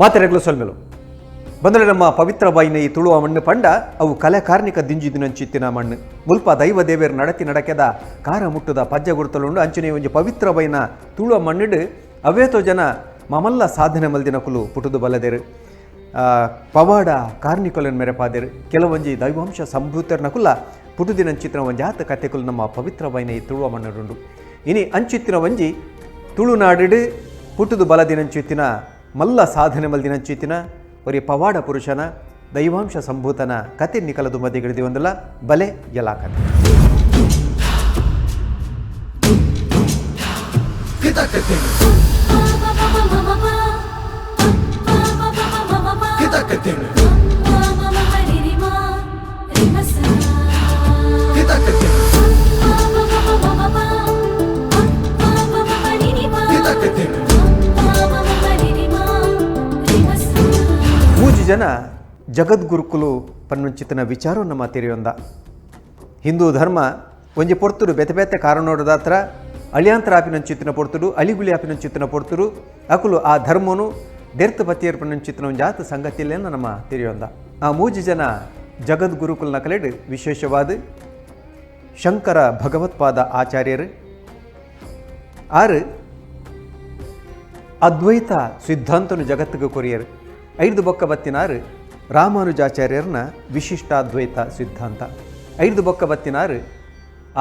ಮಾತೆರೆಗ್ಲು ಸೊಲ್ಮೆಲು ಬಂದರೆ ನಮ್ಮ ಪವಿತ್ರ ಬಾಯಿನ ಈ ತುಳುವ ಮಣ್ಣು ಪಂಡ ಅವು ಕಲೆ ಕಾರ್ಣಿಕ ದಿಂಜಿದಿನಂಚಿತ್ತಿನ ಮಣ್ಣು ಮುಲ್ಪ ದೈವ ದೇವೇರ್ ನಡತಿ ನಡಕೆದ ಕಾರ ಮುಟ್ಟುದ ಪಜ್ಜ ಗುರುತಲುಂಡು ಅಂಚನೆ ಒಂಜಿ ಪವಿತ್ರ ಬಾಯಿನ ತುಳುವ ಮಣ್ಣಿಡು ಅವೇತೋ ಜನ ಮಮಲ್ಲ ಸಾಧನೆ ಮಲ್ದಿನಕುಲು ಪುಟುದು ಬಲದೆರು ಪವಾಡ ಕಾರ್ಣಿಕಲನ್ ಮೆರೆಪಾದೆರು ಕೆಲವೊಂಜಿ ದೈವಾಂಶ ಸಂಭೂತರ್ನಕುಲ ಪುಟುದಿನಂಚಿತ್ತಿನ ಒಂಜಾತ ಕತೆಕುಲು ನಮ್ಮ ಪವಿತ್ರ ಬಾಯಿನ ಈ ತುಳುವ ಮಣ್ಣುಡುಂಡು. ಇನಿ ಅಂಚಿತ್ತಿನ ಒಂಜಿ ತುಳುನಾಡಿಡು ಪುಟುದು ಬಲದಿನಂಚಿತ್ತಿನ ಮಲ್ಲ ಸಾಧನೆ ಮಲ್ದಿನಂಚಿತ್ತಿನ ಒರಿ ಪವಾಡ ಪುರುಷನ ದೈವಾಂಶ ಸಂಭೂತನ ಕತೆ ನಿಕಲದು ಮಧ್ಯಗಿಡಿದಿ ಒಂದಲ್ಲ ಬಲೆ ಎಲ್ಲ ಕತೆ. ಮೂಜಿ ಜನ ಜಗದ್ಗುರುಕುಲು ಪನ್ನುಂಚಿತನ ವಿಚಾರ ನಮ್ಮ ತೆರೆಯೊಂದ ಹಿಂದೂ ಧರ್ಮ ಒಂಜಿ ಪೊರ್ತುಡು ಬೇತೆ ಬೇತೆ ಕಾರಣೋಡದಾತ್ರ ಅಳಿಯಾಂತರ ಆಪಿನಂಚಿತ್ತಿನ ಪೊರ್ತುಡು ಅಳಿಗುಳಿ ಆಪಿನಂಚಿತ್ತಿನ ಪೊರ್ತುಡು ಅಕುಲು ಆ ಧರ್ಮನು ದೆರ್ತ ಪತಿಯರ್ ಪನ್ನುಂಚಿತ್ತಿನ ಒಂಜಾತ ಸಂಗತಿಯಲ್ಲೇನ ನಮ್ಮ ತೆರೆಯೊಂದ. ಆ ಮೂಜಿ ಜನ ಜಗದ್ಗುರುಕುಲ್ನ ಕಲೆಡು ವಿಶೇಷವಾದ ಶಂಕರ ಭಗವತ್ಪಾದ ಆಚಾರ್ಯರು ಆರು ಅದ್ವೈತ ಸಿದ್ಧಾಂತನು ಜಗತ್ತಿಗೆ ಕೊರಿಯರು. ಐದು ಬೊಕ್ಕ ಬತ್ತಿನಾರು ರಾಮಾನುಜಾಚಾರ್ಯರನ್ನ ವಿಶಿಷ್ಟಾದ್ವೈತ ಸಿದ್ಧಾಂತ. ಐದು ಬೊಕ್ಕ ಬತ್ತಿನಾರು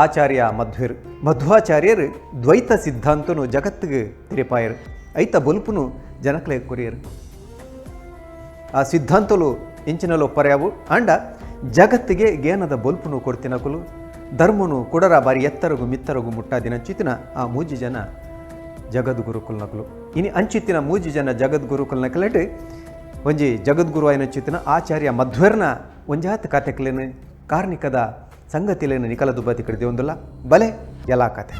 ಆಚಾರ್ಯ ಮಧ್ವರು. ಮಧ್ವಾಚಾರ್ಯರು ದ್ವೈತ ಸಿದ್ಧಾಂತನು ಜಗತ್ತಿಗೆ ತಿರಿಪಾಯರು. ಐತ ಬೊಲ್ಪುನು ಜನಕ್ಲೆ ಕೊರಿಯರು. ಆ ಸಿದ್ಧಾಂತಲು ಇಂಚಿನಲು ಪರ್ಯಾವು ಅಂಡ ಜಗತ್ತಿಗೆ ಗೇನದ ಬೊಲ್ಪುನು ಕೊಡ್ತಿನಕುಲು ಧರ್ಮನು ಕೊಡರ ಬಾರಿ ಎತ್ತರಗು ಮಿತ್ತರಗು ಮುಟ್ಟಾದಿನಂಚಿತಿನ ಆ ಮೂಜಿ ಜನ ಜಗದ್ಗುರುಕುಲ್ನಕುಲು. ಇನಿ ಅಂಚಿತ್ತಿನ ಮೂಜಿ ಜನ ಜಗದ್ಗುರುಕುಲ್ನಕಲೆಟ್ ಒಂಜಿ ಜಗದ್ಗುರು ಆಯ್ನಂಚಿತ್ತಿನ ಆಚಾರ್ಯ ಮಧ್ವರ್ನ ಒಂಜಾತ ಕತೆಕ್ಲೇನು ಕಾರ್ಣಿಕದ ಸಂಗತಿಲೇನು ನಿಕಲ ದುಬ್ಬತಿ ಕಡಿದೆ ಒಂದಲ್ಲ ಬಲೆ ಎಲ್ಲ ಕತೆ.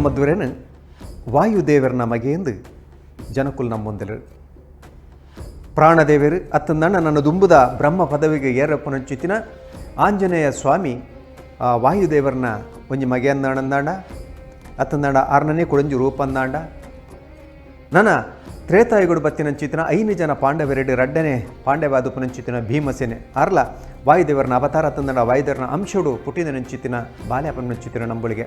ಮಧ್ವರೇನು ವಾಯುದೇವರನ ಮಗೆಯೆಂದು ಜನಕುಲ್ ನಮ್ಮೊಂದಿರು. ಪ್ರಾಣದೇವರು ಅತ್ತಂದಣ್ಣ ನನ್ನ ದುಂಬುದ ಬ್ರಹ್ಮ ಪದವಿಗೆ ಏರಪ್ಪನಂಚಿತ್ತಿನ ಆಂಜನೇಯ ಸ್ವಾಮಿ ವಾಯುದೇವರನ ಒಂಜಿ ಮಗೆಯಂದಾಣಂದಾಂಡ ಅತ್ತಂದಾಂಡ ಆರ್ನನೇ ಕೊಡಂಜಿ ರೂಪಂದಾಂಡ. ನನ್ನ ತ್ರೇತಾಯುಗುಡು ಬತ್ತಿನಂಚಿತ್ತಿನ ಐನು ಜನ ಪಾಂಡವರೆಡು ರಡ್ಡನೆ ಪಾಂಡವಾದುಪನಂಚಿತ್ತಿನ ಭೀಮಸೇನೆ ಆರ್ಲ ವಾಯುದೇವರನ ಅವತಾರ ತಂದಣ ವಾಯುದೇವರನ ಅಂಶಡು ಪುಟ್ಟಿನಂಚಿತ್ತಿನ ಬಾಲ್ಯಪನಂಚಿತ್ತಿನ ನಂಬುಳಿಗೆ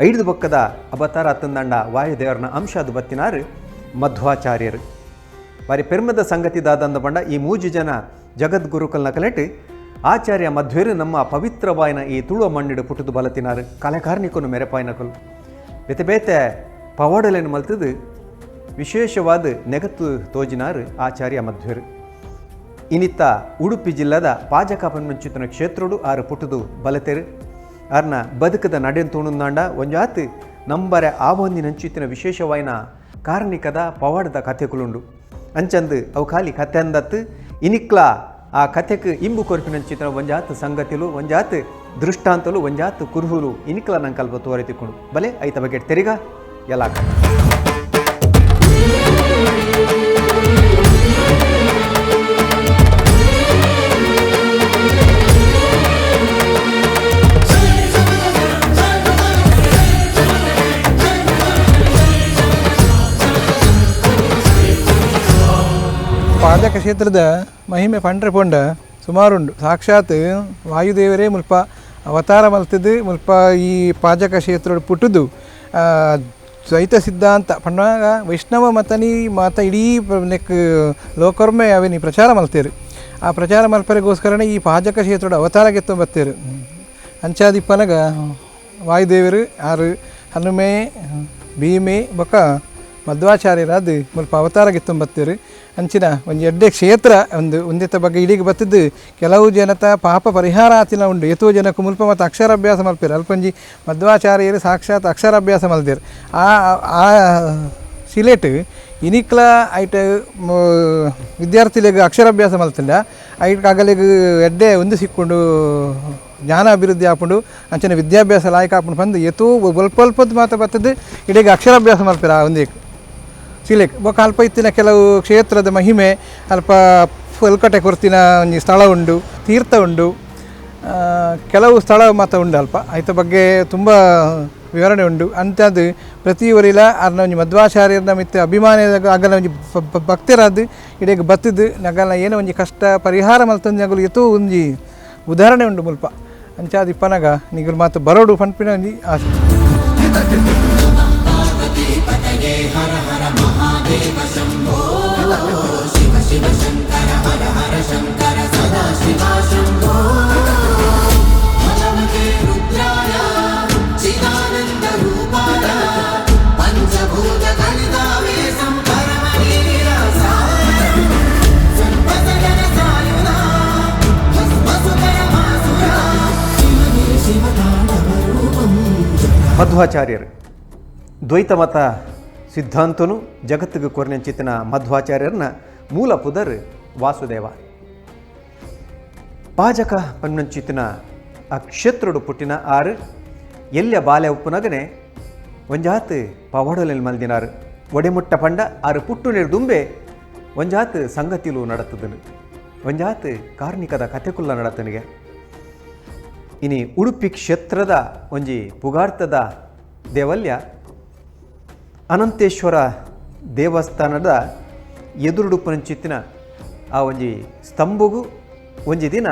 ಐದು ಬೊಕ್ಕದ ಅವತಾರ ತಂದಂಡ ವಾಯುದೇವರನ ಅಂಶ ಅದು ಬತ್ತಿನಾರು ಮಧ್ವಾಚಾರ್ಯರು. ಬಾರಿ ಪೆರ್ಮದ ಸಂಗತಿ ದಾದಂದ ಬಂಡ ಈ ಮೂಜಿ ಜನ ಜಗದ್ಗುರುಕಲ್ನ ಕಲೆಟ್ ಆಚಾರ್ಯ ಮಧ್ವೇರು ನಮ್ಮ ಪವಿತ್ರ ಬಾಯಿನ ಈ ತುಳುವ ಮಣ್ಣಿಡು ಪುಟ್ಟುದು ಬಲತಿನಾರು ಕಲೆಕಾರ್ನಿಕನು ಮೆರೆಪಾಯಿನಕಲು ಬೇತೆ ಬೇತೆ ಪವಾಡಲೇನು ಮಲ್ತದು ವಿಶೇಷವಾದ ನೆಗತ್ತು ತೋಜಿನಾರು ಆಚಾರ್ಯ ಮಧ್ವೇರು. ಇನಿತ್ತ ಉಡುಪಿ ಜಿಲ್ಲಾದ ಪಾಜಕ ಪನ್ಮಂಚಿತನ ಕ್ಷೇತ್ರಡು ಆರು ಪುಟ್ಟುದು ಬಲತೆರು. ಆರ್ನ ಬದುಕದ ನಡೆನ್ ತೋಣುಂದಾಂಡ ಒಂಜಾತ್ ನಂಬರೆ ಆವೊಂದಿನಂಚಿತ್ತಿನ ವಿಶೇಷವಾಯಿನ ಕಾರ್ಣಿಕದ ಪವಾಡದ ಕಥೆಕುಲುಂಡು. ಅಂಚಂದು ಅವು ಖಾಲಿ ಕಥೆ ಅಂದತ್ತು ಇನಿಕ್ಲ ಆ ಕಥೆಕ್ ಇಂಬು ಕೊರ್ಪಿನಂಚಿತನ ಒಂಜಾತ್ ಸಂಗತಿಲು ಒಂಜಾತ್ ದೃಷ್ಟಾಂತಲು ಒಂಜಾತ್ ಕುರುಹುಲು ಇನಿಕ್ಲ ನಂಕಲ್ಪ ತೋರಿತಿಕೊಂಡು ಬಲೆ ಐತ ಬಗ್ಗೆ ತೆರಿಗ ಎಲ್ಲ ಕಥೆ. ಪಾಜಕ ಕ್ಷೇತ್ರದ ಮಹಿಮೆ ಪಂಡ್ರೆ ಪೊಂಡ ಸುಮಾರುಂಡು. ಸಾಕ್ಷಾತ್ ವಾಯುದೇವರೇ ಮುಲ್ಪ ಅವತಾರ ಮಲ್ತದ್ದು ಮುಲ್ಪ ಈ ಪಾಜಕ ಕ್ಷೇತ್ರ ಪುಟ್ಟುದು ದ್ವೈತ ಸಿದ್ಧಾಂತ ಪಂಡಾಗ ವೈಷ್ಣವ ಮತನಿ ಮಾತ ಇಡೀ ನೆಕ್ ಲೋಕರ್ಮೆ ಅವೇನಿ ಪ್ರಚಾರ ಮಲ್ತೇರು. ಆ ಪ್ರಚಾರ ಮಲ್ಪರಿಗೋಸ್ಕರನೇ ಈ ಪಾಜಕ ಕ್ಷೇತ್ರದ ಅವತಾರ ಗೆತ್ತೊ ಬತ್ತೇರು. ಅಂಚಾದಿಪ್ಪನಗ ವಾಯುದೇವರು ಆರು ಹನುಮೆ ಭೀಮೆ ಬೊಕ್ಕ ಮಧ್ವಾಚಾರ್ಯರಾದ ಮುಲ್ಪ ಅವತಾರ ಗೆತ್ತೊಂಬತ್ತೇರು. ಅಂಚಿನ ಒಂಜಿ ಎಡ್ಡೆ ಕ್ಷೇತ್ರ ಒಂದು ಒಂದಿತ್ತ ಬಗ್ಗೆ ಇಡೀಗ ಬತ್ತಿದ್ದು ಕೆಲವು ಜನತ ಪಾಪ ಪರಿಹಾರ ಆತಿನ ಉಂಡು. ಎತೋ ಜನಕ್ಕೆ ಮುಲ್ಪ ಮತ್ತು ಅಕ್ಷರಾಭ್ಯಾಸ ಮಲ್ಪೇರು. ಅಲ್ಪಂಜಿ ಮಧ್ವಾಚಾರ್ಯರು ಸಾಕ್ಷಾತ್ ಅಕ್ಷರಾಭ್ಯಾಸ ಮಲ್ದೇರು. ಆ ಆ ಸಿಲೇಟ್ ಇನಿಕ್ಲ ಐಟ್ ವಿದ್ಯಾರ್ಥಿಲೆಗ್ ಅಕ್ಷರಾಭ್ಯಾಸ ಮಲ್ತಿಂಡ ಐಟ್ ಅಗಲಿಗ್ ಎಡ್ಡೆ ಒಂದು ಸಿಕ್ಕೊಂಡು ಜ್ಞಾನ ಅಭಿವೃದ್ಧಿ ಆಪುಂಡು ಅಂಚನೆ ವಿದ್ಯಾಭ್ಯಾಸ ಲಾಯಕ ಆಪುಂಡು ಪಂದು ಏತೋ ಒಲ್ಪೊಲ್ಪದ ಮಾತ ಬತ್ತದು ಇಡೀಗ ಅಕ್ಷರಾಭ್ಯಾಸ ಮಲ್ಪೆರ ಒಂದೇಕ್ ಸಿಲೇಕ್ ಬೊಕ್ಕ ಅಲ್ಪ ಇತ್ತಿನ ಕೆಲವು ಕ್ಷೇತ್ರದ ಮಹಿಮೆ ಅಲ್ಪ ಫುಲ್ಕಟೆ ಕೊರ್ತಿನ ಒಂಜಿ ಸ್ಥಳ ಉಂಡು ತೀರ್ಥ ಉಂಡು ಕೆಲವು ಸ್ಥಳ ಮಾತ ಉಂಡು ಅಲ್ಪ ಐತ ಬಗ್ಗೆ ತುಂಬ ವಿವರಣೆ ಉಂಡು ಅಂಥದ್ದು ಪ್ರತಿ ಊರಿಲ ಅರ್ನ ಒಂಜಿ ಮಧ್ವಾಚಾರ್ಯರ ಮಿತ್ತ ಅಭಿಮಾನ ಅಗಲ ಒಂಜಿ ಭಕ್ತರಾದ ಇಡೀಗ ಬತ್ತದು ನಗಲ ಏನೋ ಒಂಜಿ ಕಷ್ಟ ಪರಿಹಾರ ಮಲ್ತೊಂದು ನಗಲು ಏತೋ ಒಂಜಿ ಉದಾಹರಣೆ ಉಂಡು ಮುಲ್ಪ ಅಂಚಾದ ಇಪ್ಪನಗ ನಿಗಲು ಮಾತು ಬರೋಡು ಪನ್ಪಿನ ಒಂಜಿ ಆಸೆ. ಮಧ್ವಾಚಾರ್ಯರು ದ್ವೈತ ಮತ ಸಿದ್ಧಾಂತನು ಜಗತ್ತಿಗೆ ಕೊರನೆಂಚಿತ್ತಿನ ಮಧ್ವಾಚಾರ್ಯರನ್ನ ಮೂಲ ಪುದರ್ ವಾಸುದೇವ. ಪಾಜಕ ಪನ್ನಂಚಿತ್ತಿನ ಆ ಕ್ಷೇತ್ರಡು ಪುಟ್ಟಿನ ಆರು ಎಲ್ಲಿಯ ಬಾಲೆ ಉಪ್ಪುನಗನೆ ಒಂಜಾತ್ ಪವಾಡಲೆಲ್ ಮಲ್ದಿನಾರು ಒಡೆಮುಟ್ಟ ಪಂಡ ಆರು ಪುಟ್ಟು ದುಂಬೆ ಒಂಜಾತ್ ಸಂಗತಿಲು ನಡತದನು ಒಂಜಾತ್ ಕಾರ್ಣಿಕದ ಕತೆಕುಲ್ಲ ನಡತನಿಗೆ. ಇನಿ ಉಡುಪಿ ಕ್ಷೇತ್ರದ ಒಂಜಿ ಪುಗಾರ್ತದ ದೇವಲ್ಯ ಅನಂತೇಶ್ವರ ದೇವಸ್ಥಾನದ ಎದುರುಡುಪನಂಚಿತ್ತಿನ ಆ ಒಂಜಿ ಸ್ತಂಭಗೂ ಒಂಜಿ ದಿನ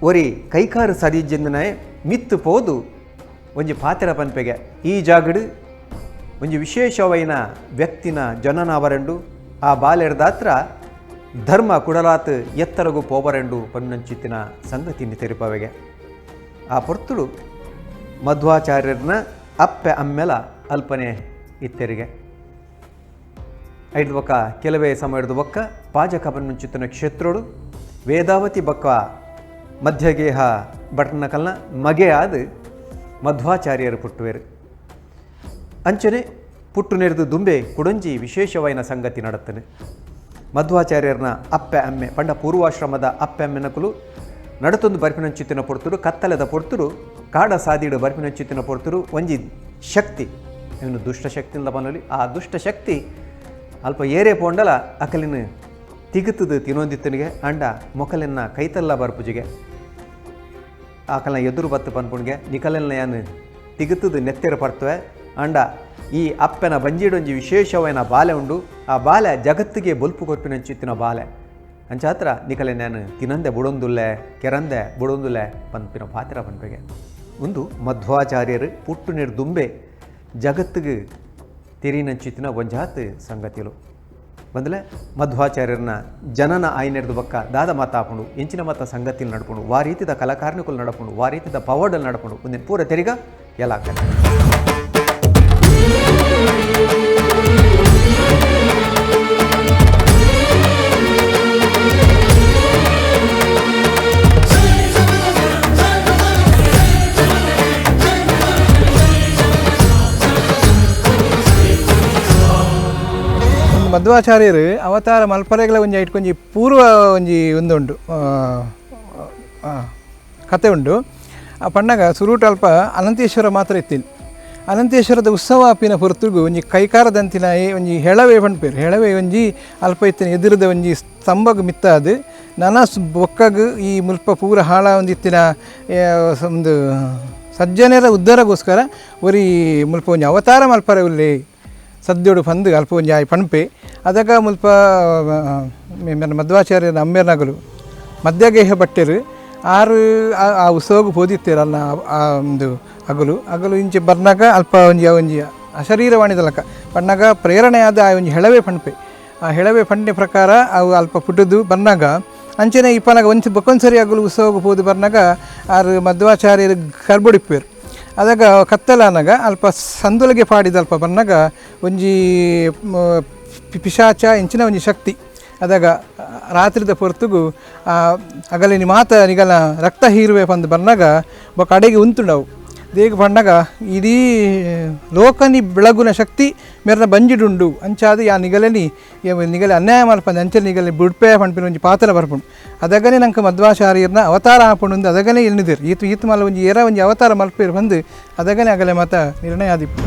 ಒರಿ ಕೈಕಾರು ಸರಿಜಂದನ ಮಿತ್ತು ಪೋದು ಒಂಜಿ ಪಾತೆರ ಪನ್ಪೆಗೆ ಈ ಜಾಗಡು ಒಂಜಿ ವಿಶೇಷವೈನ ವ್ಯಕ್ತಿನ ಜನನಾವರೆಂಡು ಆ ಬಾಲೆರ್ದಾತ್ರ ಧರ್ಮ ಕುಡಲಾತ್ ಎತ್ತರಗು ಪೋಬರೆಂಡು ಪನ್ನಂಚಿತ್ತಿನ ಸಂಗತಿನಿ ತೆರಿಪವೆಗೆ. ಆ ಪೊರ್ತುಡು ಮಧ್ವಾಚಾರ್ಯರನ್ನ ಅಪ್ಪೆ ಅಮ್ಮೆಲ ಅಲ್ಪನೆ ಇತ್ತೆರಿಗೆ ಐದು ಬೊಕ್ಕ ಕೆಲವೇ ಸಮಯದ ಬೊಕ್ಕ ಪಾಜಕ ಪನ್ನಂಚಿತ್ತಿನ ಕ್ಷೇತ್ರೋಡು ವೇದಾವತಿ ಬೊಕ್ಕ ಮಧ್ಯಗೇಹ ಭಟ್ನಕಲ್ನ ಮಗೆ ಆದ ಮಧ್ವಾಚಾರ್ಯರು ಪುಟ್ಟುವೆರು. ಅಂಚನೆ ಪುಟ್ಟು ನೆರೆದು ದುಂಬೆ ಕುಡಂಜಿ ವಿಶೇಷವೈನ ಸಂಗತಿ ನಡತ್ತನೆ. ಮಧ್ವಾಚಾರ್ಯರನ್ನ ಅಪ್ಪೆ ಅಮ್ಮೆ ಪಂಡ ಪೂರ್ವಾಶ್ರಮದ ಅಪ್ಪೆ ಅಮ್ಮೆನಕುಲು ನಡತೊಂದು ಬರ್ಪಿನಂಚಿತ್ತಿನ ಪೊರ್ತುರು ಕತ್ತಲೆದ ಪೊರ್ತುರು ಕಾಡ ಸಾದಿಡು ಬರ್ಪಿನಂಚಿತ್ತಿನ ಪೊರ್ತುರು ಒಂಜಿ ಶಕ್ತಿ ಇವನು ದುಷ್ಟಶಕ್ತಿಯಿಂದ ಬನ್ನಲಿ ಆ ದುಷ್ಟಶಕ್ತಿ ಅಲ್ಪ ಏರೇ ಪೋಂಡಲ ಅಕಲಿನ ತಿಗುತ್ತದು ತಿನ್ನೊಂದಿತ್ತನಿಗೆ ಅಂಡ ಮೊಕಲೆನ್ನ ಕೈತಲ್ಲ ಬರ್ಪುಜಿಗೆ ಆಕಲ್ನ ಎದುರು ಬತ್ತು ಪನ್ಪುಣಿಗೆ ನಿಕಲೆನ್ನ ಯಾನು ತಿಗುತ್ತದು ನೆತ್ತೆರ ಪರ್ತುವೆ ಅಂಡ ಈ ಅಪ್ಪನ ಬಂಜಿಡೊಂಜಿ ವಿಶೇಷವೈನ ಬಾಲೆ ಉಂಡು ಆ ಬಾಲೆ ಜಗತ್ತಿಗೆ ಬೊಲ್ಪು ಕೊರ್ಪಿನಂಚಿತ್ತಿನ ಬಾಲೆ ಅಂಚಾತ್ರ ನಿಕಲೆ ನಾನು ತಿನಂದೆ ಬುಡೊಂದುಲ್ಲೆ ಕೆರಂದೆ ಬುಡೊಂದುಲ್ಲೆ ಪನ್ಪಿನ ಪಾತ್ರ ಪನ್ಪೆಗೆ. ಒಂದು ಮಧ್ವಾಚಾರ್ಯರು ಪುಟ್ಟು ನೀರು ದುಂಬೆ ಜಗತ್ತಿಗೆ ತಿರಿನಂಚಿತ್ತಿನ ಒಂಜಾತ್ ಸಂಗತಿಲು ಬಂದಲೆ ಮಧ್ವಾಚಾರ್ಯರನ್ನ ಜನನ ಆಯ್ನೆರ್ದು ಬಕ್ಕ ದಾದ ಮಾತಾಪುಂಡು ಎಂಚಿನ ಮತ ಸಂಗತಿಲು ನಡ್ಪುಂಡು ವಾ ರೀತಿದ ಕಲಾಕಾರ್ನಿಕುಲು ನಡಪುಂಡು ವಾ ರೀತಿದ ಪವಾಡಲ್ಲಿ ನಡಪುಂಡು ಒಂದಿನ ಪೂರ ತೆರಿಗ ಎಲ್ಲ ಆಗ್ತದೆ. ಮಧ್ವಾಚಾರ್ಯರು ಅವತಾರ ಮಲ್ಪರೆಗಳ ಒಂಜಿ ಐಟ್ಕೊಂಜಿ ಪೂರ್ವ ಒಂಜಿ ಒಂದುಂಡು ಕತೆ ಉಂಡು. ಆ ಪಣ್ಣಗ ಸುರೂಟ ಅಲ್ಪ ಅನಂತೇಶ್ವರ ಮಾತ್ರ ಇತ್ತೀನಿ. ಅನಂತೇಶ್ವರದ ಉತ್ಸವ ಅಪ್ಪಿನ ಹೊರತುಗು ಒಂಜಿ ಕೈಕಾರದಂತಿನ ಒಂಜಿ ಹೆಳವೆ ಪನ್ಪೇರು ಹೆಳವೆ ಒಂಜಿ ಅಲ್ಪ ಇತ್ತಿನ ಎದುರದ ಒಂಜಿ ಸ್ತಂಭಗ್ ಮಿತ್ತಾದು ನನ ಬೊಕ್ಕಗ್ ಈ ಮುಲ್ಪ ಪೂರ ಹಾಳ ಒಂದಿತ್ತಿನ ಒಂದು ಸಜ್ಜನರ ಉದ್ಧಾರಗೋಸ್ಕರ ಒರಿ ಮುಲ್ಪ ಒಂಜಿ ಅವತಾರ ಮಲ್ಪರೆ ಉಲ್ಲೆ ಸದ್ಯೋಡು ಪಂದು ಅಲ್ಪ ಒಂಜಿ ಆಯ್ ಪಣಪೆ ಅದಗ ಮುಲ್ಪ ಮಧ್ವಾಚಾರ್ಯನ ಅಮ್ಮೇರ್ನಗಲು ಮಧ್ಯಗೇಹ ಭಟ್ಟರು ಆರು ಆ ಉತ್ಸವಕ್ಕೆ ಪೋದಿತ್ತೇರಲ್ಲ ಆ ಒಂದು ಅಗಲು ಅಗಲು ಇಂಚೆ ಬರ್ನಾಗ ಅಲ್ಪ ಒಂಜಿ ಒಂಜಿ ಅಶರೀರವಾಣಿದಲಕ ಪಣ್ಣಾಗ ಪ್ರೇರಣೆಯಾದ ಆ ಒಂಜಿ ಹೆಳವೆ ಪಣಪೆ ಆ ಹೆಳವೆ ಪಂಡೆ ಪ್ರಕಾರ ಅವು ಅಲ್ಪ ಪುಟ್ಟುದು ಬರ್ನಾಗ ಅಂಚನೆ ಇಪ್ಪನಾಗ ಒಂಚಿ ಬೊಕ್ಕೊಂದ್ಸರಿ ಅಗಲು ಉತ್ಸವಕ್ಕೆ ಪೋದು ಬರ್ನಾಗ ಆರು ಮಧ್ವಾಚಾರ್ಯರು ಕರ್ಬೊಡಿಪ್ಪೇರು. ಅದಾಗ ಕತ್ತಲಾನಾಗ ಅಲ್ಪ ಸಂದುಲಗೆ ಪಾಡಿದ ಅಲ್ಪ ಬನ್ನಾಗ ಒಂಜಿ ಪಿಶಾಚ ಇಂಚಿನ ಒಂಜಿ ಶಕ್ತಿ ಅದಾಗ ರಾತ್ರಿದ ಪೊರ್ತುಗು ಅಗಲಿನಿ ಮಾತ ನಿಗಲ ರಕ್ತ ಹೀರುವೆ ಪಂದು ಬನ್ನಾಗ ಬೊಕ್ಕ ಅಡೆಗೆ ಉಂತುಂಡವು. ದೇಗ ಪಂಡಗ ಇಡೀ ಲೋಕನಿ ಬೆಳಗುನ ಶಕ್ತಿ ಮೇರ್ನ ಬಂಜಿಡುಂಡು ಅಂಚಾದ ಯಾ ನಿಗಲನಿ ನಿಗಲೆ ಅನ್ಯಾಯ ಮಲ್ಪಂದೆ ಅಂಚೆ ನಿಗಲೆ ಬುಡ್ಪೆ ಪನ್ಪಿನ ಒಂಜಿ ಪಾತ್ರ ಬರ್ಪುಂಡು. ಅದಗನೆ ನಂಗೆ ಮಧ್ವಾಚಾರ್ಯರ್ನ ಅವತಾರ ಆಪುಂಡು ಅದಗನೆ ಎನ್ನಿದಿರು ಈತು ಈತು ಮಲ್ಲ ಒಂಜಿ ಏರ ಒಂಜಿ ಅವತಾರ ಮಲ್ಪೇರು ಬಂದು ಅದಗನೆ ಅಗಲೆ ಮಾತ ನಿರ್ಣಯ ಆದಿಪ್ಪು.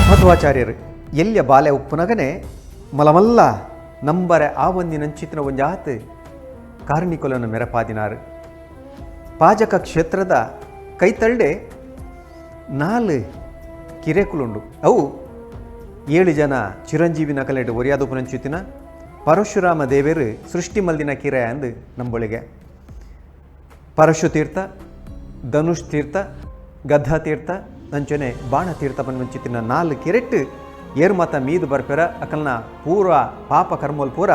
ಮಧ್ವಾಚಾರ್ಯರು ಎಲ್ಲಿಯ ಬಾಲೆ ಉಪ್ಪುನಗನೆ ಮಲಮಲ್ಲ ನಂಬರೆ ಆ ಒಂದಿನಂಚಿತನ ಒಂಜಾತ್ ಕಾರ್ಣಿಕೊಲನ್ನು ಮೆರಪಾದಿನಾರು. ಪಾಜಕ ಕ್ಷೇತ್ರದ ಕೈತಳ್ಳೆ 4 ಕಿರೆಕುಲುಂಡು. ಅವು 7 ಜನ ಚಿರಂಜೀವಿ ನಕಲೆಡು ಒರಿಯಾದುಪುನಂಚಿತಿನ ಪರಶುರಾಮ ದೇವರು ಸೃಷ್ಟಿ ಮಲ್ದಿನ ಕಿರೆ ಅಂದು ನಂಬೊಳಿಗೆ. ಪರಶುತೀರ್ಥ, ಧನುಷ್ ತೀರ್ಥ, ಗದ್ಧಾ ತೀರ್ಥ, ಅಂಚನೆ ಬಾಣ ತೀರ್ಥ ಪನ್ವಂಚಿತಿನ 4 ಕಿರೆಟ್ಟು ಏರ್ಮತ ಮೀದು ಬರ್ಪೆರ ಅಕಲ್ನ ಪೂರ ಪಾಪ ಕರ್ಮಲ್ ಪೂರ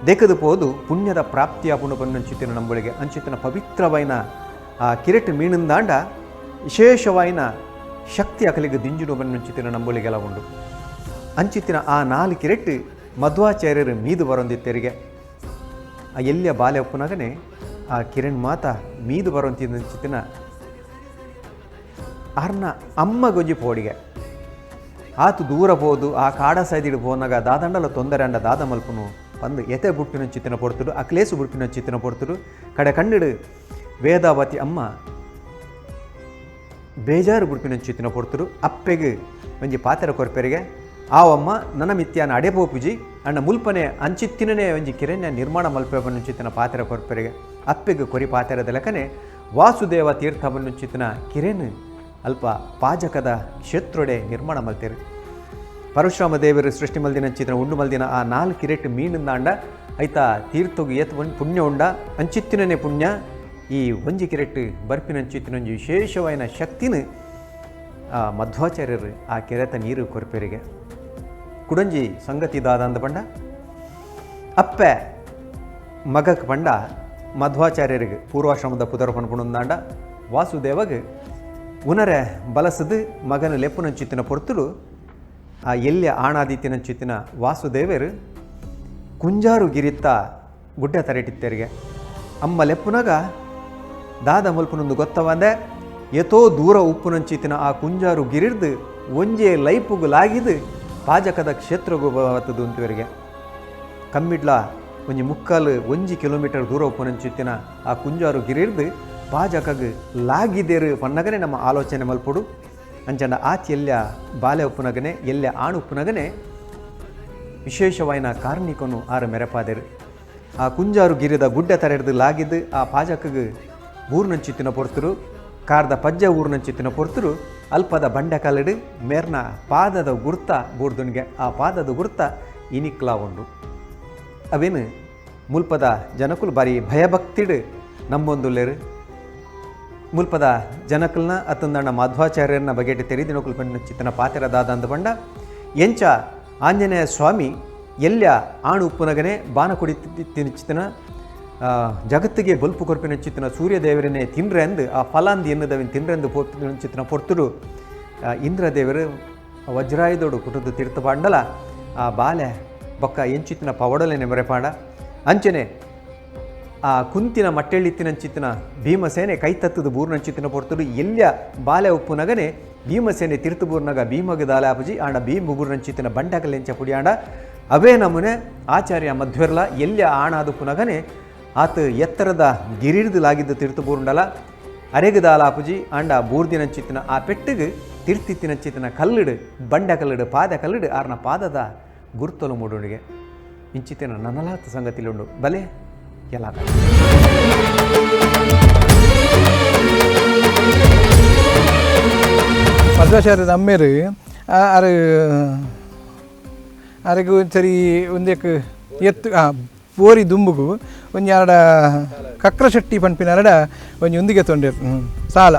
ದೆಕದು ಪೋದು ಪುಣ್ಯದ ಪ್ರಾಪ್ತಿಯ ಪುಣ್ಯ ಪನ್ವಂಚಿತಿನ ನಂಬೊಳಿಗೆ. ಅಂಚಿತಿನ ಪವಿತ್ರವೈನ ಆ ಕಿರೆಟ್ಟು ಮೀನಿಂದಾಂಡ ವಿಶೇಷವಾಯಿನ ಶಕ್ತಿ ಅಕಲಿಗೆ ದಿಂಜುಡು ಪನ್ವಂಚಿತಿನ ನಂಬೊಳಿಗೆಲ್ಲ ಉಂಡು. ಅಂಚಿತಿನ ಆ 4 ಕಿರೆಟ್ಟು ಮಧ್ವಾಚಾರ್ಯರು ಮೀದು ಬರೊಂದಿತ್ತೆರಿಗೆ. ಆ ಎಲ್ಲಿಯ ಬಾಲೆ ಒಪ್ಪುನಾಗನೆ ಆ ಕಿರಣ್ ಮಾತ ಮೀದು ಬರೋಂತಿದ್ದಂಚಿತಿನ ಆರ್ನ ಅಮ್ಮ ಗೊಜ್ಜಿ ಪೋಡಿಗೆ ಆತು ದೂರ ಪೋದು ಆ ಕಾಡ ಸೈದಿಡು ಪೋನಾಗ ದಾದಂಡಲ ತೊಂದರೆ ಅಂಡ ದಾದ ಮಲ್ಪುನು ಬಂದು ಎತೆ ಬುಡ್ಪಿನ ಚಿತ್ತಿನ ಪೊರ್ತುಡು ಅಕ್ಲೇಸು ಬುಡ್ಪಿನ ಚಿತ್ತಿನ ಪೊರ್ತುಡು ಕಡೆ ಕಣ್ಣಿಡು ವೇದಾವತಿ ಅಮ್ಮ ಬೇಜಾರು ಬುಡ್ಪಿನ ಚಿತ್ತಿನ ಪೊರ್ತುಡು ಅಪ್ಪೆಗೆ ಒಂಜಿ ಪಾತ್ರ ಕೊರ್ಪೆರಿಗೆ ಆವಮ್ಮ ನನ್ನ ಮಿತ್ಯಾನ ಅಡೆ ಪೋಪುಜಿ ಅಣ್ಣ ಮುಲ್ಪನೆ ಅಂಚಿತ್ತಿನೇ ಒಂಜಿ ಕಿರಣ್ಯ ನಿರ್ಮಾಣ ಮಲ್ಪೆ ಚಿತ್ತಿನ ಪಾತ್ರ ಕೊರ್ಪೆರಿಗೆ ಅಪ್ಪೆಗೆ ಕೊರಿ ಪಾತ್ರದ ಲೆಕ್ಕನೆ ವಾಸುದೇವ ತೀರ್ಥ ಚಿತ್ತಿನ ಕಿರೇನು ಅಲ್ಪ ಪಾಜಕದ ಕ್ಷೇತ್ರೊಡೆ ನಿರ್ಮಾಣ ಮಲ್ತೇರು. ಪರಶುರಾಮ ದೇವರು ಸೃಷ್ಟಿ ಮಲ್ದಿನ ಚಿತ್ರ ಉಂಡು ಮಲ್ದಿನ ಆ 4 ಕಿರೆಟ್ಟು ಮೀನಿಂದಾಂಡ ಐತ ತೀರ್ಥಗೆ ಏತ್ ಪುಣ್ಯ ಉಂಡ ಅಂಚಿತ್ತಿನೇ ಪುಣ್ಯ ಈ ಒಂಜಿ ಕಿರೆಟ್ಟು ಬರ್ಪಿನ ಅಂಚಿತ್ತಿನೊಂಜಿ ವಿಶೇಷವಾಯಿನ ಶಕ್ತಿನ ಆ ಮಧ್ವಾಚಾರ್ಯರು ಆ ಕೆರೆತ ನೀರು ಕೊರ್ಪೆರಿಗೆ. ಕುಡಂಜಿ ಸಂಗತಿ ದಾದ ಪಂಡ ಅಪ್ಪೆ ಮಗಕ್ಕೆ ಪಂಡ ಮಧ್ವಾಚಾರ್ಯರಿಗೆ ಪೂರ್ವಾಶ್ರಮದ ಪುದರ ಪನ್ಪುಣಂದಾಂಡ ವಾಸುದೇವಗೆ ಉನರೆ ಬಲಸದು ಮಗನ ಲೆಪ್ಪುನಂಚಿತ್ತಿನ ಪೊರ್ತುಡು ಆ ಎಲ್ಲಿಯ ಆಣಾದಿತ್ತಿನಂಚಿತ್ತಿನ ವಾಸುದೇವರು ಕುಂಜಾರು ಗಿರಿತ್ತ ಗುಡ್ಡ ತರೆಟಿತ್ತೆರಿಗೆ. ಅಮ್ಮ ಲೆಪ್ಪುನಾಗ ದಾದ ಮಲ್ಪುನೊಂದು ಗೊತ್ತವಂದೆ ಎತೋ ದೂರ ಉಪ್ಪುನಂಚಿತ್ತಿನ ಆ ಕುಂಜಾರು ಗಿರಿರ್ದು ಒಂಜೆ ಲೈಪುಗು ಲಾಗಿದು ಪಾಜಕದ ಕ್ಷೇತ್ರಗು ಬತ್ತದು ಅಂತವರಿಗೆ. ಕಮ್ಮಿಡ್ಲ ಒಂಜಿ ಮುಕ್ಕಾಲು 1 ಕಿಲೋಮೀಟರ್ ದೂರ ಉಪ್ಪುನಂಚಿತ್ತಿನ ಆ ಕುಂಜಾರು ಗಿರಿರ್ದು ಪಾಜಕಗ್ ಲಾಗಿದೇರು ಪನ್ನಗನೆ ನಮ್ಮ ಆಲೋಚನೆ ಮಲ್ಪೊಡು. ಅಂಚಂಡ ಆಚ್ ಎಲ್ಯ ಬಾಲೆ ಉಪ್ಪುನಗನೆ ಎಲ್ಯ ಆಣು ಉಪ್ಪುನಗನೆ ವಿಶೇಷವಾಯಿನ ಕಾರ್ಣಿಕನು ಆರು ಮೆರಪಾದೆರು. ಆ ಕುಂಜಾರು ಗಿರಿದ ಗುಡ್ಡ ತರೆಡ್ದು ಲಾಗಿದ್ದು ಆ ಪಾಜಕಗ್ ಊರ್ನಂಚಿತ್ತಿನ ಪೊರ್ತುರು ಕಾರ್ದ ಪಜ್ಜ ಊರ್ನಂಚಿತ್ತಿನ ಪೊರ್ತುರು ಅಲ್ಪದ ಬಂಡೆ ಕಲ್ಲಡು ಮೇರ್ನ ಪಾದದ ಗುರ್ತ ಬೂರ್ದುನ್ಗೆ ಆ ಪಾದದ ಗುರ್ತ ಇನಿಕ್ಲಾ ಉಂಡು. ಅವೇನು ಮುಲ್ಪದ ಜನಕುಲು ಬಾರಿ ಭಯಭಕ್ತಿಡು ನಂಬೊಂದುಲ್ಲೇರು. ಮುಲ್ಪದ ಜನಕಲ್ನ ಅತ್ತಂದಣ್ಣ ಮಾಧ್ವಾಚಾರ್ಯರನ್ನ ಬಗೆಟ್ ತೆರಿದಿನಕುಲು ಪಂಡ ಚಿತ್ತನ ಪಾತೆರದಾದ ಅಂದ ಪಂಡ ಎಂಚ ಆಂಜನೇಯ ಸ್ವಾಮಿ ಎಲ್ಯ ಆಣು ಉಪ್ಪುನಗನೆ ಬಾನ ಕುಡಿ ಚಿತ್ತನ ಜಗತ್ತಿಗೆ ಬಲ್ಪು ಕೊರ್ಪಿನ ಚಿತ್ತನ ಸೂರ್ಯದೇವರನ್ನೇ ತಿನ್ರೆ ಅಂದು ಆ ಫಲಾಂದು ಎನ್ನುದವಿನ ತಿನ್ರೆಂದು ಚಿತ್ತನ ಪೊರ್ತುಡು ಇಂದ್ರದೇವರು ವಜ್ರಾಯುಧೋಡು ಕುಟುದು ತೀರ್ಥ ಪಾಂಡಲ ಆ ಬಾಲೆ ಬೊಕ್ಕ ಎಂಚಿತ್ತಿನ ಪವಡಲೆನೆ ಮೆರೆಪಾಂಡ. ಅಂಚನೆ ಆ ಕುಂತಿನ ಮಟ್ಟೆಳ್ಳಿತ್ತಿನಂಚಿತ್ತಿನ ಭೀಮಸೇನೆ ಕೈ ತತ್ತದ ಬೂರ್ನಂಚಿತ್ತಿನ ಪೊರ್ತುಡು ಎಲ್ಯ ಬಾಲೆ ಉಪ್ಪುನಗನೆ ಭೀಮಸೇನೆ ತೀರ್ಥ ಬೂರ್ನಗ ಭೀಮಗ ದಾಲೆ ಆಪುಜಿ ಆಂಡ ಭೀಮ ಬೂರ್ನಂಚಿತ್ತಿನ ಬಂಡಕಲೆಂಚ ಪುಡಿಯಾಂಡ ಅವೇ ನಮೂನೆ ಆಚಾರ್ಯ ಮಧ್ವರ್ಲ ಎಲ್ಯ ಆಣಾದುಪ್ಪುನಗನೆ ಆತ ಎತ್ತರದ ಗಿರಿರ್ದು ಲಾಗಿದ್ದ ತೀರ್ಥ ಬೂರುಂಡಲ ಅರೆಗು ದಾಲಾಪುಜಿ ಆಂಡ ಬೂರ್ದಿನಂಚಿತ್ತಿನ ಆ ಪೆಟ್ಟಿಗೆ ತೀರ್ತಿತ್ತಿನಂಚಿತ್ತಿನ ಕಲ್ಲಿಡು ಬಂಡ ಕಲ್ಲಿಡು ಪಾದ ಕಲ್ಲಿಡು ಆರ್ನ ಪಾದದ ಗುರ್ತಲು ಮೂಡುಣಿಗೆ ಇಂಚಿತ್ತಿನ ನನಲಾತ ಸಂಗತಿಲುಂಡು ಬಲೆ ಎಲ್ಲ. ಮಧ್ವಾಚಾರ್ಯದ ಅಮ್ಮೇರು ಅರೆ ಅರೆಗು ಸರಿ ಒಂದೇಕ್ ಎತ್ತು ಪೋರಿ ದುಂಬುಗು ಒಂಜಿ ಆರಡ ಕಕ್ರಶೆಟ್ಟಿ ಪನ್ಪಿನಾರಡ ಒಂಜಿ ಉಂದಿಗೆ ತೊಂಡಿರ್ ಸಾಲ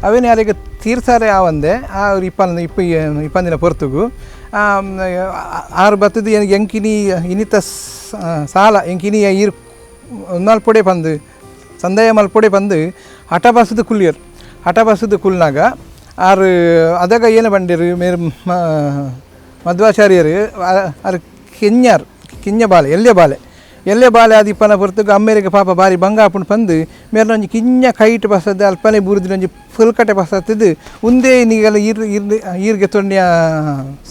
ಅವೇನು ಯಾರಿಗೆ ತೀರ್ಸಾರೆ ಆವಂದೆ ಆ ಇಪ್ಪಂದ ಇಪ್ಪ ಇಪ್ಪಂದಿನ ಪೊರ್ತುಗು ಆರು ಬತ್ತದ ಎಂಕಿನಿ ಇನಿತ ಸಾಲ ಎಂಕಿನಿ ಈರ್ ಒಂದಾಲ್ ಪೊಡೆ ಪಂದು ಸಂದಾಯ ಮಲ್ಪೊಡೆ ಬಂದು ಹಠ ಬಸದು ಕುಲ್ಲಿಯರ್ ಹಠ ಬಸದು ಕುಲ್ನಾಗ ಆರು ಅದಾಗ ಏನು ಬಂದಿರು ಮೇರು ಮಧ್ವಾಚಾರ್ಯರು ಆರು ಕಿഞ്ഞಾರ್ ಕಿഞ്ഞ ಬಾಲೆ ಎಲ್ಲೆ ಬಾಲೆ ಎಲ್ಲೆ ಬಾಲೆ ಅದು ಇಪ್ಪನ ಪೊರ್ತುಗು ಅಮ್ಮೇರಿಗೆ ಪಾಪ ಬಾರಿ ಬಂಗಾಪುಂಡು ಪಂದು ಮೇರ್ನೊಂಜಿ ಕಿഞ്ഞ ಕೈಟ್ ಬಸದ ಅಲ್ಪನೆ ಬೂರ್ದಿನೊಂಜಿ ಫುಲ್ಕಟೆ ಬಸತ್ತಿದ್ದು ಉಂದೇ ನೀಗೆಲ್ಲ ಈರ್ ಈರ್ ಈರ್ಗೆ ತೊಂಡಿಯ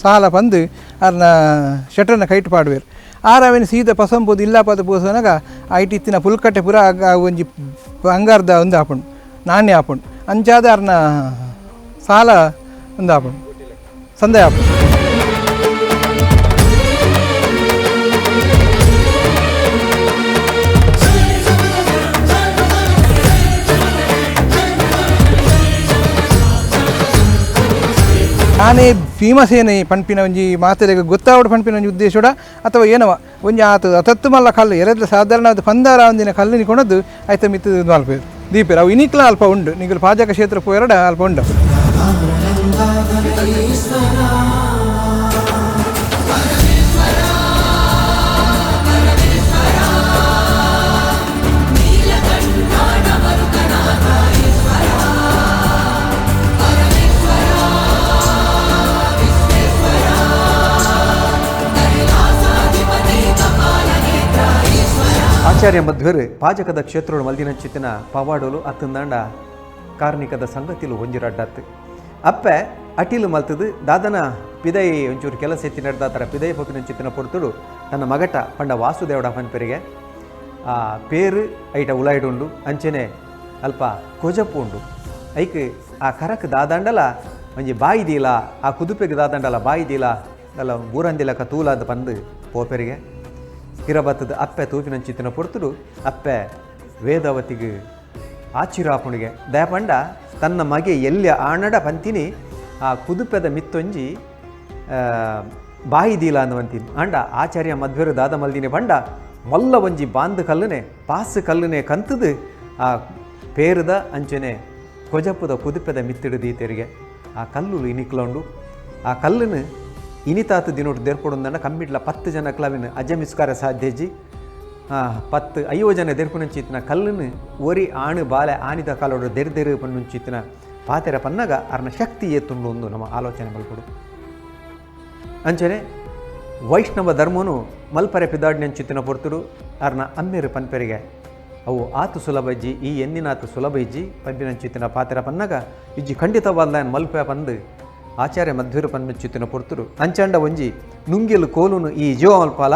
ಸಾಲ ಪಂದು ಅರ್ನ ಶೆಟರ್ನ ಕೈಟ್ ಪಾಡುವೇರು ಆರವೇನು ಸೀದ ಪಸಂಬೋದು ಇಲ್ಲಪದ ಪೋಸನಾಗ ಐಟಿ ಇತ್ತಿನ ಪುಲ್ಕಟ್ಟೆ ಪೂರ ಒಂಜಿ ಬಂಗಾರದ ಒಂದು ಆಪುಂಡು ನಾಣ್ಯ ಆಪುಂಡು ಅಂಚಾದ ಅರ್ನ ಸಾಲ ಒಂದು ಆಪುಂಡು ಸಂದಾಯ ಆಪುಂಡು. ಆನೆ ಭೀಮಸೇನೆ ಪಂಪಿನ ಒಂಜಿ ಮಾತೆರೆಗ್ ಗೊತ್ತಾವಡು ಪಂಪಿನ ಒಂಜಿ ಉದ್ದೇಶಡ ಅಥವಾ ಏನವ ಒಂಜಿ ಆತ ಅತತ್ತು ಮಲ್ಲ ಕಲ್ಲು ಎರೆದ ಸಾಧಾರಣ ಪಂದಾರ ಒಂದಿನ ಕಲ್ಲಿನ ಕೊಣದು ಆಯ್ತ ಮಿತ್ತು ಮಲ್ಪೇರು ದೀಪೇರು ಅವು ಇನಿಕ್ಲ ಅಲ್ಪ ಉಂಡು ನಿಗಲು ಪಾಜಕ ಕ್ಷೇತ್ರ ಪೋಯರಡ ಅಲ್ಪ ಉಂಡು. ಆಚಾರ್ಯ ಮಧ್ವರು ಪಾಜಕದ ಕ್ಷೇತ್ರೋಡು ಮಲ್ದಿನಂಚಿತ್ತಿನ ಪವಾಡೋಲು ಅತ್ತಂದಾಂಡ ಕಾರ್ಣಿಕದ ಸಂಗತಿಲು ಒಂಜಿರಡ್ಡತ್ತು ಅಪ್ಪೆ ಅಟಿಲು ಮಲ್ತದು ದಾದನ ಪಿದೈ ಒಂಚೂರು ಕೆಲಸ ಎತ್ತಿ ನಡೆದಾತರ ಪಿದೈ ಪೊಪಿನಂಚಿತ್ತಿನ ಪೊರ್ತುಡು ತನ್ನ ಮಗಟ ಪಂಡ ವಾಸುದೇವಡ ಪನ್ಪೆರಿಗೆ ಆ ಪೇರು ಐಟ ಉಲಾಯ್ಡುಂಡು ಅಂಚೆನೆ ಅಲ್ಪ ಕೊಜಪು ಉಂಡು ಐಕ್ ಆ ಕರಕ್ ದಾದಾಂಡಲ ಒಂಜಿ ಬಾಯಿ ದೀಲ ಆ ಕುದುಪೆಗೆ ದಾದಾಂಡಲ ಬಾಯಿ ದೀಲ ಅಲ್ಲ ಬೂರಂದಿಲಕ ತೂಲಾದ ಪಂದು ಪೋಪೆರಿಗೆ ಹಿರಬತ್ತದ ಅಪ್ಪೆ ತೂಪಿನಂಚಿತ್ತಿನ ಪೊರ್ತುಡು ಅಪ್ಪೆ ವೇದಾವತಿಗೆ ಆಚಿರಾಪುಣಿಗೆ ದಯಪಂಡ ತನ್ನ ಮಗೆ ಎಲ್ಲಿ ಆಣಡ ಪಂತಿನಿ ಆ ಕುದುಪೆದ ಮಿತ್ತೊಂಜಿ ಬಾಯಿ ದೀಲ ಅನ್ನುವಂತೀನಿ ಅಂಡ ಆಚಾರ್ಯ ಮಧ್ವರು ದಾದ ಮಲ್ದಿನಿ ಪಂಡ ಮಲ್ಲ ಒಂಜಿ ಬಾಂದ್ ಕಲ್ಲನೆ ಪಾಸು ಕಲ್ಲನೆ ಕಂತದು ಆ ಪೇರದ ಅಂಚನೆ ಕೊಜಪುದ ಕುದುಪೆದ ಮಿತ್ತಿಡು ದೀತೆರಿಗೆ ಆ ಕಲ್ಲು ಇನಿಕ್ಲೊಂಡು ಆ ಕಲ್ಲನ್ನು ಇನಿತಾತು ದಿನೋಟು ದೇರ್ಪೊಡುಂದಣ್ಣ ಕಮ್ಮಿಟ್ಲ 10 ಜನ ಕ್ಲವಿನ ಅಜ್ಜಮಿಸ್ಕಾರ ಸಾಧ್ಯಜ್ಜಿ 10 50 ಜನ ದೆರ್ಪುನಂಚಿತ್ತಿನ ಕಲ್ಲನ್ನು ಒರಿ ಆಣು ಬಾಲೆ ಆನಿದ ಕಾಲೋಡು ದೆರ್ ದೆರು ಪನ್ನುಂಚಿತ್ತಿನ ಪಾತೆರ ಪನ್ನಗ ಅರ್ನ ಶಕ್ತಿ ಏತ್ತುಂಡು ಒಂದು ನಮ್ಮ ಆಲೋಚನೆ ಮಲ್ಪಡು. ಅಂಚನೆ ವೈಷ್ಣವ ಧರ್ಮನು ಮಲ್ಪರೆ ಪಿದಾಡ್ನಂಚಿತ್ತಿನ ಪೊರ್ತುಡು ಅರ್ನ ಅಮ್ಮೆರು ಪನ್ಪೆರಿಗೆ ಅವು ಆತು ಸುಲಭ ಇಜ್ಜಿ ಈ ಎನ್ನಿನಾತು ಸುಲಭ ಇಜ್ಜಿ ಪಂಪಿನಂಚಿತ್ತಿನ ಪಾತೆರ ಪನ್ನಗ ಇಜ್ಜಿ ಖಂಡಿತವಾದ ಮಲ್ಪೆ ಪಂದು ಆಚಾರ್ಯ ಮಧ್ವರು ಪನ್ಮಚ್ಚಿತ್ತಿನ ಪೊರ್ತುಡು ಅಂಚಾಂಡ ಒಂಜಿ ನುಂಗಿಲು ಕೋಲುನು ಈ ಜೋ ಮಲ್ಪಾಲ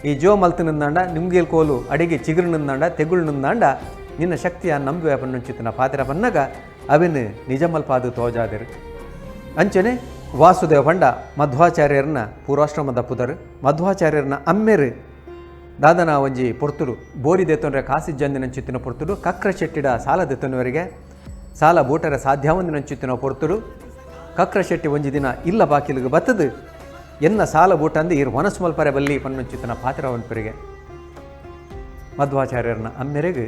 ಈ ಜೋ ಮಲ್ತನಿಂದಾಂಡ ನುಂಗಿಲ್ ಕೋಲು ಅಡಿಗೆ ಚಿಗುರುನಿಂದಾಂಡ ತೆಗುಳುನಿಂದಾಂಡ ನಿನ್ನ ಶಕ್ತಿಯ ನಂಬುವೆ ಪನ್ನುಂಚಿತ್ತಿನ ಪಾತೆರ ಪನ್ನಗ ಅವಿನ ನಿಜ ಮಲ್ಪಾದು ತೋಜಾದಿರು. ಅಂಚನೆ ವಾಸುದೇವ ಪಂಡ ಮಧ್ವಾಚಾರ್ಯರನ್ನ ಪೂರ್ವಾಶ್ರಮದ ಪುದರು ಮಧ್ವಾಚಾರ್ಯರನ್ನ ಅಮ್ಮೆರು ದಾದನ ಒಂಜಿ ಪೊರ್ತುಡು ಬೋರಿ ದೇತೊಂಡ್ರೆ ಕಾಸಿಜ್ಜಂದಿನಂಚಿತ್ತಿನ ಪೊರ್ತುಡು ಕಕ್ರ ಶೆಟ್ಟಿಡ ಸಾಲ ದೆತ್ತೊನವರಿಗೆ ಸಾಲ ಬೂಟರ ಸಾಧ್ಯಾವಂದಿನಂಚಿತ್ತಿನ ಪೊರ್ತುಡು ಕಕ್ರ ಶೆಟ್ಟಿ ಒಂಜಿ ದಿನ ಇಲ್ಲ ಬಾಕಿಲಿಗೆ ಬತ್ತದು ಎನ್ನ ಸಾಲ ಬೂಟಂದು ಇರು ವನಸ್ಮಲ್ಪರೆ ಬಲ್ಲಿ ಪನ್ನುಂಚಿತ್ತಿನ ಪಾತ್ರವನ್ಪರಿಗೆ ಮಧ್ವಾಚಾರ್ಯರನ್ನ ಅಮ್ಮೆರೆಗೆ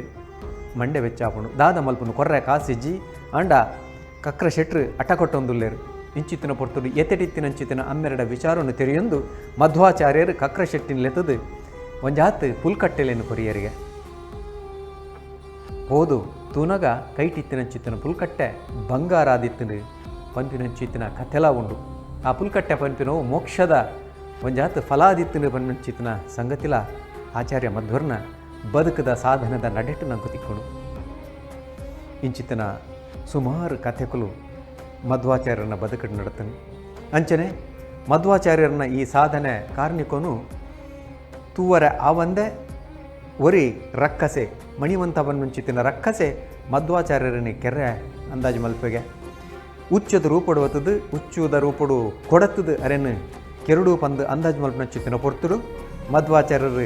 ಮಂಡೆ ವೆಚ್ಚಾಪುಂಡು ದಾದ ಮಲ್ಪುನು ಕೊರ್ರೆ ಕಾಸಿಜ್ಜಿ ಅಂಡ ಕಕ್ರ ಶೆಟ್ರು ಅಟಕೊಟ್ಟೊಂದುಲ್ಲೇರು ಇಂಚಿತ್ತಿನ ಪೊರ್ತುಡು ಎತೆಟಿತ್ತಿನಂಚಿತ್ತಿನ ಅಮ್ಮೆರಡ ವಿಚಾರವನ್ನು ತೆರೆಯೊಂದು ಮಧ್ವಾಚಾರ್ಯರು ಕಕ್ರ ಶೆಟ್ಟಿನ ಲೆತ್ತದು ಒಂಜಾತ್ ಪುಲ್ಕಟ್ಟೆಲೇನು ಕೊರಿಯರಿಗೆ ಹೋದು ತೂನಗ ಕೈಟಿತ್ತಿನಂಚಿತ್ತಿನ ಪುಲ್ಕಟ್ಟೆ ಬಂಗಾರಾದಿತ್ತಿನ ಪಂಪಿನಂಚಿತ್ತಿನ ಕಥೆಲ ಉಂಡು. ಆ ಪುಲ್ಕಟ್ಟೆ ಪಂಪಿನವು ಮೋಕ್ಷದ ಒಂಜಾತ್ ಫಲಾದಿತ್ತಿನ ಪನ್ಪಂಚಿತ್ತಿನ ಸಂಗತಿಲ ಆಚಾರ್ಯ ಮಧ್ವರ್ನ ಬದುಕದ ಸಾಧನದ ನಡೆಟ್ಟು ನಂಕು ತಿಕ್ಕೊಂಡು. ಇಂಚಿತ್ತಿನ ಸುಮಾರು ಕಥೆಕುಲು ಮಧ್ವಾಚಾರ್ಯರನ್ನ ಬದುಕಡು ನಡತನು. ಅಂಚನೆ ಮಧ್ವಾಚಾರ್ಯರನ್ನ ಈ ಸಾಧನೆ ಕಾರ್ಣಿಕೋನು ತೂವರ ಆವಂದೆ ಒರಿ ರಕ್ಕಸೆ ಮಣಿವಂತ ಬನ್ನುಂಚಿತ್ತಿನ ರಕ್ಕಸೆ ಮಧ್ವಾಚಾರ್ಯರನ್ನೇ ಕೆರ್ರೆ ಅಂದಾಜು ಮಲ್ಪೆಗೆ ಉಚ್ಚದ ರೂಪಡು ಒತ್ತದು ಉಚ್ಚುದ ರೂಪಡು ಕೊಡತ್ತದು ಅರೆನು ಕೆರಡು ಪಂದು ಅಂದಾಜು ಮಲ್ಪನಂಚಿತ್ತಿನ ಪೊರ್ತುಡು ಮಧ್ವಾಚಾರ್ಯರು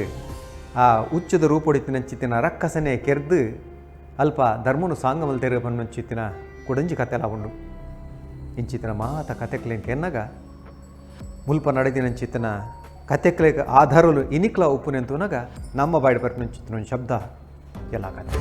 ಆ ಉಚ್ಚದ ರೂಪೊಡಿತ್ತಿನಂಚಿತ್ತಿನ ರಕ್ಕಸನೆ ಕೆರ್ದು ಅಲ್ಪ ಧರ್ಮನು ಸಾಂಗಮಲ್ತೆರು ಪನ್ನುಂಚಿತ್ತಿನ ಕೊಡಂಜಿ ಕತೆಲ ಉಂಡು. ಇಂಚಿತ್ತಿನ ಮಾತ ಕತೆಕ್ಲೇನ್ ಕೆನ್ನಗ ಮುಲ್ಪ ನಡೆದಿನಂಚಿತ್ತಿನ ಕತೆಕ್ಲೆಗ್ ಆಧಾರಲು ಇನಿಕ್ಲ ಉಪ್ಪುನೆಂತೂನಗ ನಮ್ಮ ಬಾಯಿಡ್ ಬರ್ಪಿನಂಚಿತ್ತಿನ ಒಂಜಿ ಶಬ್ದ ಎಲ್ಲ ಕತೆ.